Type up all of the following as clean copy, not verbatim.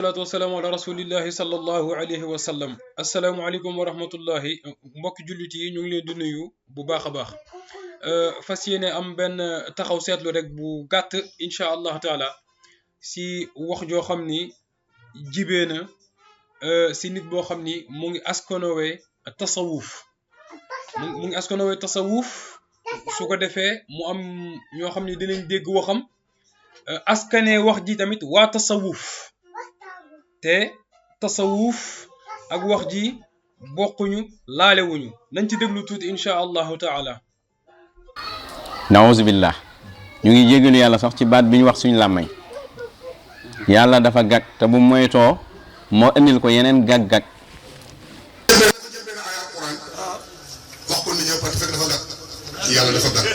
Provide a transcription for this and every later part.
salaatu wasalaamu ala rasulillahi sallallahu alayhi wa sallam asalaamualeykum wa rahmatullahi mbokki jullit yi ñu ngi leen di nuyu bu baax a baax fas yéene am benn taxaw seetlu rek bu gàtt incha allah taala si wax joo xam ni jibee na si nit boo xam ni mu ngi askanowee tasawuf mu ngi askanowee tasawuf su ko defee mu am ñoo xam ni dinañ dégg waxam askanee wax ji tamit waa tasawuf te tasawuf ak wax ji bokkuñu laalewuñu nañ ci déglu tuuti incha allahu taala. naawuzu billah ñu ngi jégalu yàlla sax ci baat bi ñu wax suñu làmmañ yàlla dafa gag te bu moytoo moo indil ko yeneen gag-gag. wax ko ni ñëw parce que dafa gag yàlla dafa gag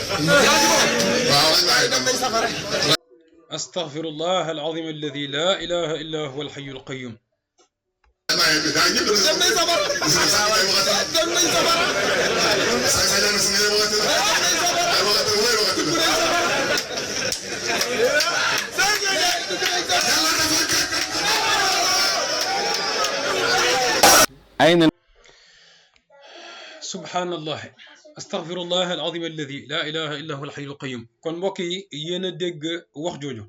astaghfirullah alazim alladi la ilaha illa huwa alhayyu alqayyum. ayna subhanallah astaghfirullah alazim alladi la ilaha illa huwa alhayyu alqayyum. kon mbokk yi yéen a dégg wax jooju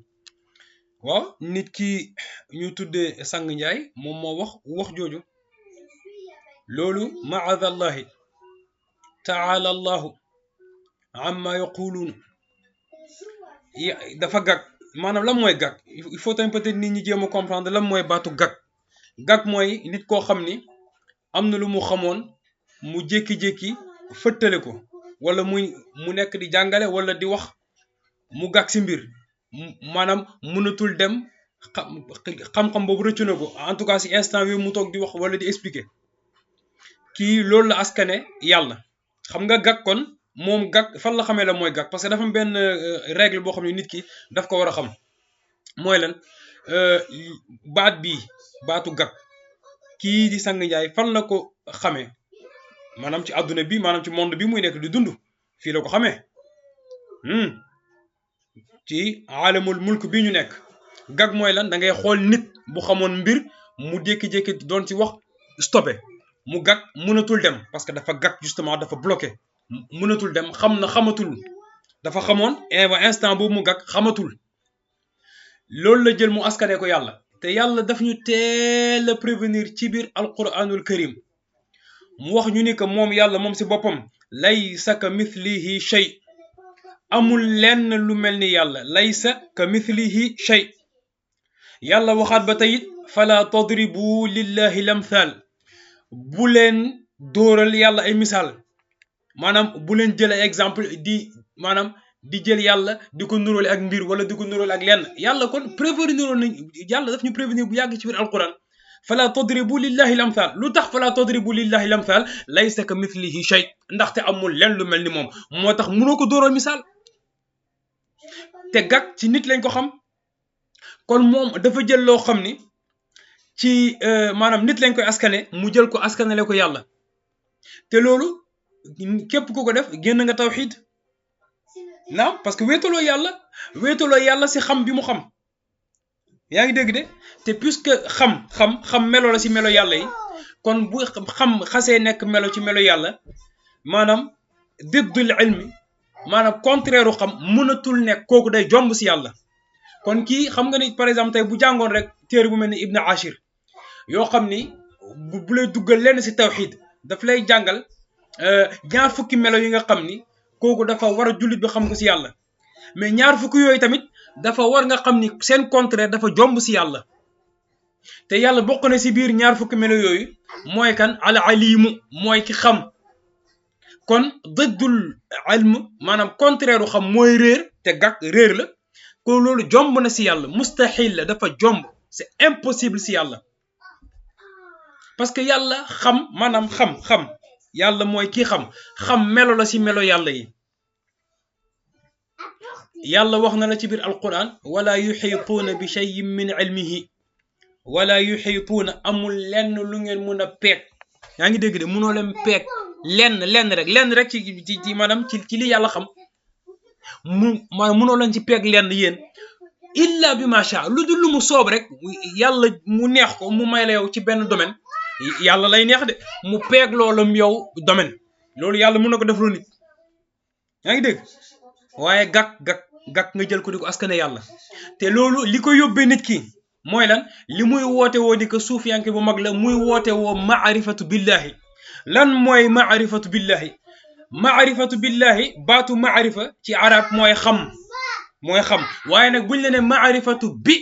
waaw nit ki ñu tuddee sang njaay moom moo wax jooju loolu maadallahi taala allahu amma yaquluun dafa gag maanaam lan mooy gag il faut tamit peut-être nit ñi jéem a comprendre lan mooy baatu gag mooy nit koo xam ni am na lu mu xamoon mu jékki-jékki fëttale ko wala mu nekk di jàngale wala di wax mu gag si mbir maanaam mënatul dem xam-xam boobu rëccu na ko en tout cas si instant bi mu toog di wax wala di expliquer kii loolu la askane yàlla xam nga gag kon moom gag fan la xamee la mooy gag parce que dafa am benn règle boo xam ne nit ki daf ko war a xam mooy lan baatu gag kii di sang njaay fan la ko xamee maanaam ci àdduna bi maanaam ci monde bi muy nekk di dund fii la ko xamee ci aalamul mulk bi ñu nekk gag mooy lan da ngay xool nit bu xamoon mbir mu jékki-jékki doon ci wax stoppé mu gag mënatul dem parce que dafa gag justement dafa bloqué mënatul dem xamatul dafa xamoon instant boobu mu gag xamatul loolu la jël mu askane ko yàlla te yàlla daf ñu teel a prévenir ci biir alquranul karim mu wax ñu ni que moom yàlla moom si boppam laysa ka mithlihi shay amul lenn lu mel ni yàlla laysa ka mithlihi shay yàlla waxaat ba tey fala tadribu lillahi lamthal bu leen dóoral yàlla ay misaal maanaam bu leen jël ay exemple di jël yàlla di ko nuróole ak mbir wala di ko nuróole ak lenn yàlla kon prévenir nañ yàlla daf ñu prévenir bu yàgg ci biir alquran fala tadribu lillahi lamthal lu tax fala tadribu lillahi lamthal laysa ka mithlihi shay ndaxte amul lenn lu mel ni moom moo tax mënoo ko dóoral misaal te gag ci nit lañ ko xam kon moom dafa jël loo xam ni ci maanaam nit lañ koy askane mu jël ko askanale ko yàlla te loolu képp ku ko def génn nga tawxiid naam parce que wéetaloo yàlla si xam bi mu xam yaa ngi dégg de te puisque xam melo la si melo yàlla yi kon bu xam xasee nekk melo ci melo yàlla maanaam diddul ilmi maanaam contraire xam mënatul nekk kooku day jomb si yàlla kon kii xam nga ni par exemple tey bu jàngoon rek téere bu mel ni Ibn Ashir yoo xam ni bu lay duggal lenn si tawxiid daf lay jàngal ñaar fukki melo yi nga xam ni kooku dafa war a jullit bi xam ko si yàlla mais ñaar fukki yooyu tamit dafa war nga xam ni seen contraire dafa jomb si yàlla te yàlla bokk na si biir ñaar fukki melo yooyu mooy kan al alimu mooy ki xam kon dëddul ilm maanaam contraire u xam mooy réer te gag réer la ko loolu jomb na si yàlla mustahil la dafa jomb c'est impossible si yàlla parce que yàlla xam maanaam xam yàlla mooy kii xam melo la si melo yàlla yi yàlla wax na la ci biir alquran wala yuxiituuna bi cheyin min ilmihi wala yuxiituuna amul lenn lu ngeen mun a peeg yaa ngi dégg de munoo leen peeg lenn rek ci maanaam ci li yàlla xam maanaam munoo leen ci peeg lenn yéen illa bi ma sha lu dul lu mu soob rek yàlla mu neex ko mu may la yow ci benn domaine yàlla lay neex de mu peeg loolam yow domaine loolu yàlla mun na ko def lu nit yaa ngi dégg waaye gàkk nga jël ko di ko askane yàlla te loolu li ko yóbbee nit ki mooy lan li muy woote woo ni que suufiyanke bu mag la muy woote woo maarifatu billahi lan mooy maarifatu billahi baatu maarifa ci arab mooy xam waaye nag buñ la ne maarifatu bi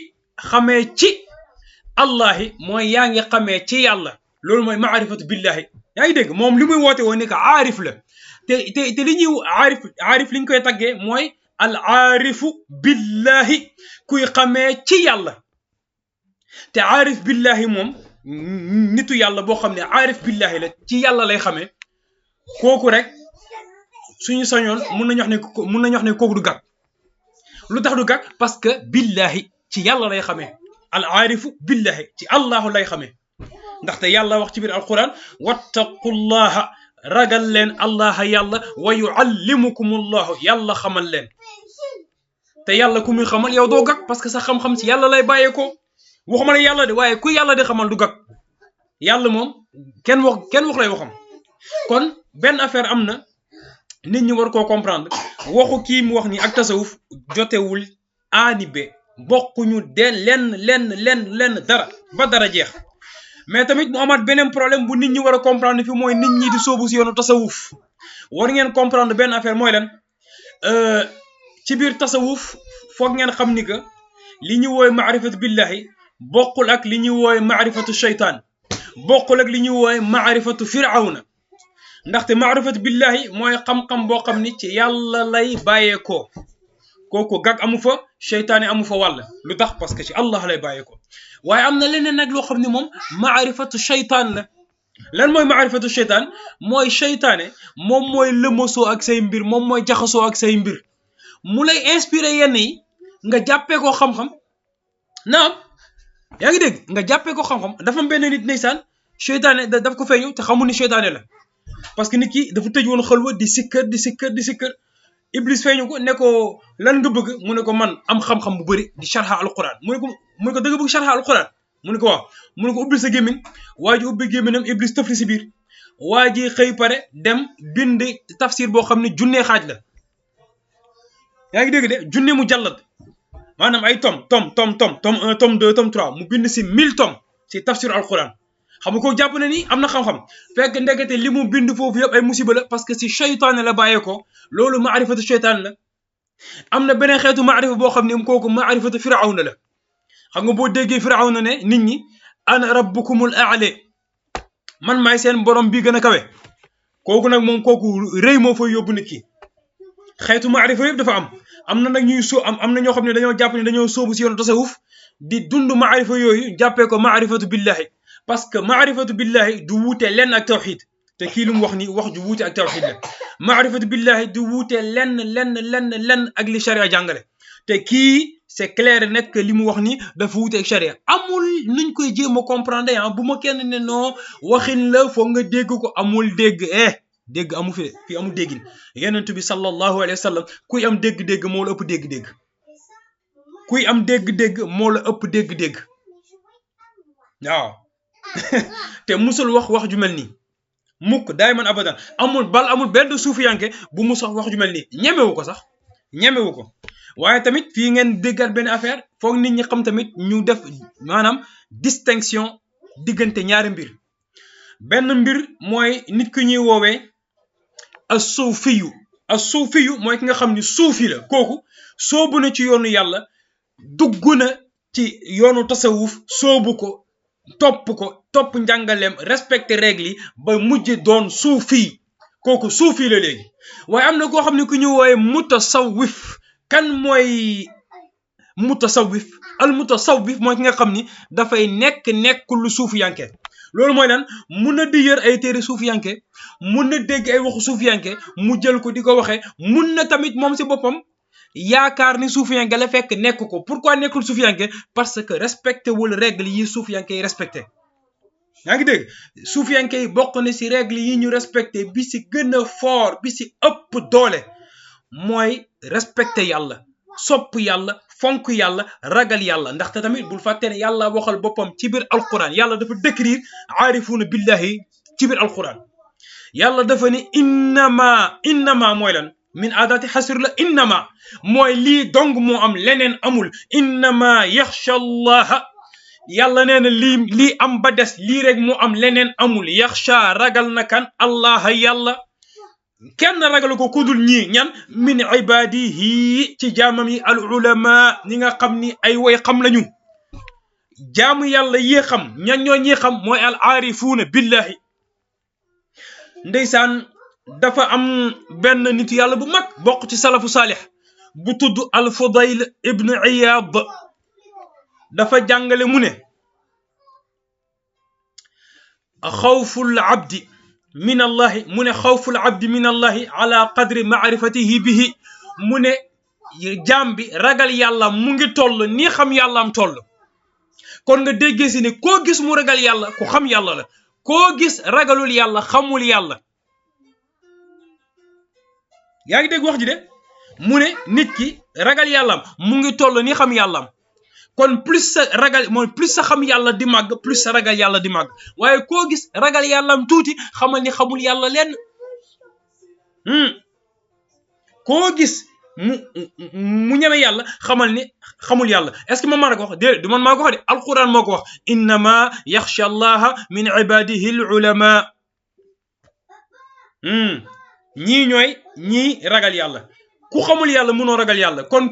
xamee ci allahi mooy yaa ngi xamee ci yàlla loolu mooy maarifatu billahi yaa ngi dégg moom li muy woote woo ni que aarif la te li ñuy aarif li ñu koy taggee mooy al aarifu billahi kuy xamee ci yàlla te aarif billahi moom nitu yàlla boo xam ne aarif billahi la ci yàlla lay xamee kooku rek suñu sañoon mun nañu wax ne kooku du gàkk lu tax du gàkk parce que billahi ci yàlla lay xamee al aarifu billahi ci allahu lay xamee ndaxte yàlla wax ci biir alquran wattaqullaha ragal leen allah yàlla wa yuallimukumullahu yàlla xamal leen te yàlla ku muy xamal yow doo gàkk parce que sa xam-xam ci yàlla lay bàyyeekoo waxuma la yàlla de waaye ku yàlla di xamal du gàkk yàlla moom kenn wax lay waxam kon benn affaire am na nit ñi war koo comprendre waxu kii mu wax ni ak tasawuf jotewul aani be bokkuñu de lenn dara ba dara jeex mais tamit mu amaat beneen problème bu nit ñi war a comprendre fi mooy nit ñi di sóobu si yoonu tasawuf war ngeen comprendre benn affaire mooy lan ci biir tasawuf foog ngeen xam ni que li ñu woowe maarifatu billahi bokkul ak li ñuy woowe maarifatu shaytaan bokkul ak li ñuy woowe maarifatu firawna ndaxte maarifatu billahi mooy xam-xam boo xam ni ci yàlla lay bàyyeekoo kooku gàgg amu fa shaytaane amu fa wàll lu tax parce que ci allah lay bàyyeekoo waaye am na leneen nag loo xam ni moom maarifatu shaytaan la lan mooy maarifatu shaytaan mooy shaytaane moom mooy lëmasoo ak say mbir moom mooy jaxasoo ak say mbir mu lay inspiré yenn yi nga jàppee ko xam-xam naam yaa ngi dégg nga jàppee ko xam-xam dafa am benn nit ndeysaan shaytaane daf ko feeñu te xamul ni shaytaane la parce que nit ki dafa tëj woon xalwa di sikkër iblis feeñu ko ne ko lan nga bëgg mu ne ko man am xam-xam bu bëri di sharha alquran mu ne ko da nga bëgg sharha alquran mu ne ko waaw mu ne ko ubbil sa gémmiñ waa ji ubbi gémmiñam iblis tëfli si biir waa ji xëy pare dem bind tafsir boo xam ne junnee xaaj la yaa ngi dégg de junne mu jàllat maanaam ay tome 1 tome 2 tome 3 mu bind si 1000 tomes si tafsir alquran xam nga ko jàpp na ni am na xam-xam fekk ndekete li mu bind foofu yëpp ay musiba la parce que si shaytaan la bàyyeekoo loolu maarifatu shaytaan la am na beneen xeetu maarifa boo xam ne kooku maarifatu firawna la xam nga boo déggee firawna ne nit ñi ana rabbukumul aale man maay seen borom bi gën a kawe kooku nag moom kooku rëy moo fay yóbbu nit ki xeetu maarifa yëpp dafa am na nag ñuy am na ñoo xam ne dañoo jàpp ne dañoo sóobu si yoonu tasawuf di dund maarifa yooyu jàppee ko maarifatu billahi parce que maarifatu billahi du wuute lenn ak tawxid te kii lu mu wax ni wax ju wuute ak tawxid la maarifatu billahi du wuute lenn ak li sharia jàngale te kii c'est clair net que li mu wax ni dafa wuute ak sharia amul nuñ koy jéem a comprendre bu ma kenn ne non waxin la foog nga dégg ko amul dégg dégg amu fi fii amul déggin yonent bi sallallahu alayhi wa sallam kuy am dégg-dégg moo la ëpp dégg-dégg kuy am dégg-dégg moo la ëpp dégg-dégg waaw te musul wax ju mel nii mukk dayman abadan amul benn suufiyanke bu mus wax ju mel nii ñemewu ko waaye tamit fii ngeen déggaat benn affaire foog nit ñi xam tamit ñu def maanaam distinction diggante ñaari mbir benn mbir mooy nit ku ñuy woowee as-suufiyu mooy ki nga xam ni suufi la kooku soobu na ci yoonu yàlla dugg na ci yoonu tasawuf soobu ko topp njàngaleem respecté règle yi ba mujj doon suufi kooku suufi la léegi waaye am na koo xam ne ku ñu wooye mutasawwif kan mooy mutasawwif al mutasawwif mooy ki nga xam ni dafay nekk lu suufiyanke loolu mooy lan mun na di yër ay téere suufiyanke mun na dégg ay waxu suufiyanke mu jël ko di ko waxee mun na tamit moom si boppam yaakaar ni suufiyanke la fekk nekk ko pourquoi nekkul suufiyanke parce que respecté wul règle yi suufiyanke yi respecté yaa ngi dégg suufiyanke yi bokk na si règle yi ñu respecté bi si gën a fort bi si ëpp doole mooy respecté yàlla sopp yàlla fonk yàlla ragal yàlla ndaxte tamit bul fàtte ne yàlla waxal boppam ci biir alquran yàlla dafa décrire aarifuuna billahi ci biir alquran yàlla dafa ni innama mooy lan min aadati xasir la innama mooy lii dong moo am leneen amul innama yaxsha allaha yàlla nee na lii am ba des lii rek moo am leneen amul yaxsha ragal na kan allaha yàlla kenn ragal ko kudul ñii ñan min ibadihi ci jaamam yi al ulama ñi nga xam ni ay way xam lañu jaamu yàlla yi xam ñan ñoo ñi xam mooy al aarifuuna billahi ndeysaan dafa am benn nit yàlla bu mag bokk ci salafu saalih bu tudd al fudayl ibn iyad dafa jàngale mu ne xawful abdi min allahi mu ne xawful abdi min allahi ala qadri maarifatihi bihi mu ne jaam bi ragal yàlla mu ngi toll ni xam yàlla am toll kon nga déggee si ne koo gis mu ragal yàlla ku xam yàlla la koo gis ragalul yàlla xamul yàlla yaa ngi dégg wax ji de mu ne nit ki ragal yàllaam mu ngi toll ni xam yàllaam kon plus sa ragal mooy plus sa xam yàlla di màgg plus sa ragal yàlla di màgg waaye koo gis ragal yàllaam tuuti xamal ni xamul yàlla lenn koo gis mu ñeme yàlla xamal ni xamul yàlla est-ce que man maa ko wax déedéet du man maa ko wax de alquran moo ko wax innama yaxsha allaha min ibadihi al ulama ñii ñooy ñii ragal yàlla ku xamul yàlla mënoo ragal yàlla kon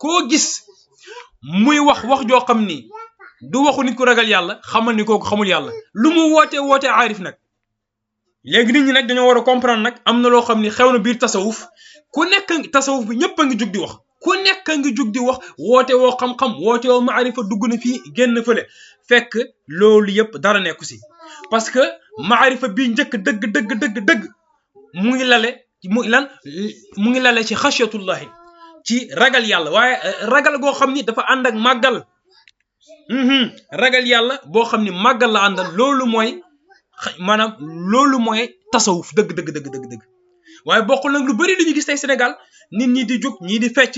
koo gis muy wax joo xam ni du waxu nit ku ragal yàlla xamal ni kooku xamul yàlla lu mu woote aarif nag léegi nit ñi nag dañoo war a comprendre nag am na loo xam ni xew na biir tasawuf ku nekk tasawuf bi ñëpp a ngi jug di wax ku nekk a ngi jug di wax woote woo xam-xam woote woo maarifa dugg na fii génn fële fekk loolu yëpp dara nekku si parce que maarifa bi njëkk dëgg mu ngi lale ci xasiyatullahi ci ragal yàlla waaye ragal goo xam ni dafa ànd ak màggal ragal yàlla boo xam ni màggal la àndal loolu mooy maanaam loolu mooy tasawuf dëgg waaye bokkul nag lu bari lu ñu gis tey Sénégal nit ñi di jóg ñii di fecc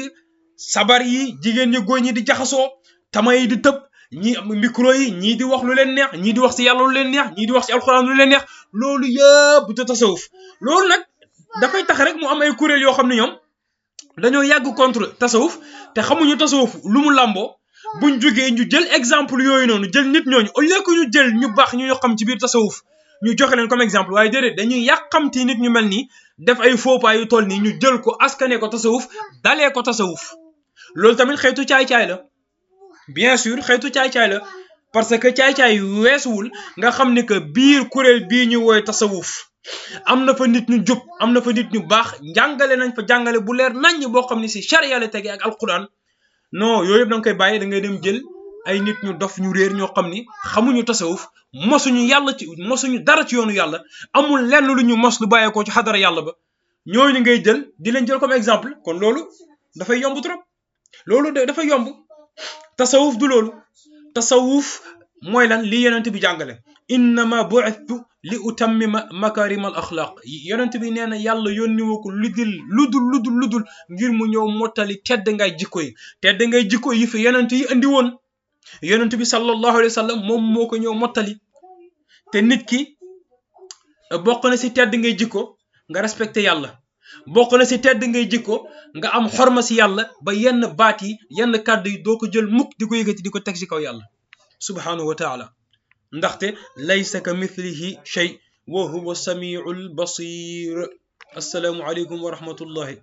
sabar yi jigéen ñi góor ñi di jaxasoo tama yi di tëb ñi micro yi ñii di wax lu leen neex ñii di wax ci yàlla lu leen neex ñii di wax ci alxuraan lu leen neex loolu yëpp du tasawuf loolu nag dafay tax rek mu am ay kuréel yoo xam ne ñoom dañoo yàgg contre tasawuf te xamuñu tasawuf lu mu làmboo buñ jógee ñu jël exemple yooyu noonu jël nit ñooñu au lieu que ñu jël ñu baax ñu xam ci biir tasawuf ñu joxe leen comme exemple waaye déedéet dañuy yàqamti nit ñu mel nii def ay faux pas yu toll nii ñu jël ko askane ko tasawuf dalee ko tasawuf loolu tamit xeetu caay-caay la bien sûr xeetu caay-caay la parce que caay-caay weesuwul nga xam ni que biir kuréel bii ñu woy tasawuf am na fa nit ñu jub am na fa nit ñu baax jàngale nañ fa jàngale bu leer naññ boo xam ne si charia la tege ak alquran non yooyu yëpp da nga koy bàyyi da ngay dem jël ay nit ñu dof ñu réer ñoo xam ni xamuñu tasawuf mosuñu dara ci yoonu yàlla amul lenn lu ñu mos lu bàyyeekoo ci xadara yàlla ba ñooñu ngay jël di leen jël comme exemple kon loolu dafay yomb trop loolu dafay yomb tasawuf du loolu tasawuf mooy lan li yonent bi jàngale innama bu'ithtu li utammima makarim al axlaq yonent bi nee na yàlla yónni woo ko ludul ngir mu ñëw mottali tedd ngay jikko yi fi yonent yi andi woon yonent bi sallallahu alayhi wa sallam moom moo ko ñëw mottali te nit ki bokk na si tedd ngay jikko nga respecté yàlla bokk na si tedd ngay jikko nga am xorma si yàlla ba yenn baat yi yenn kàddu yi doo ko jël mukk di ko yëkkati di ko teg si kaw yàlla subhanahu wa taala ndaxte laysa ka mithlihi shay wa huwa samiul basir assalaamu aleykum wa rahmatullahi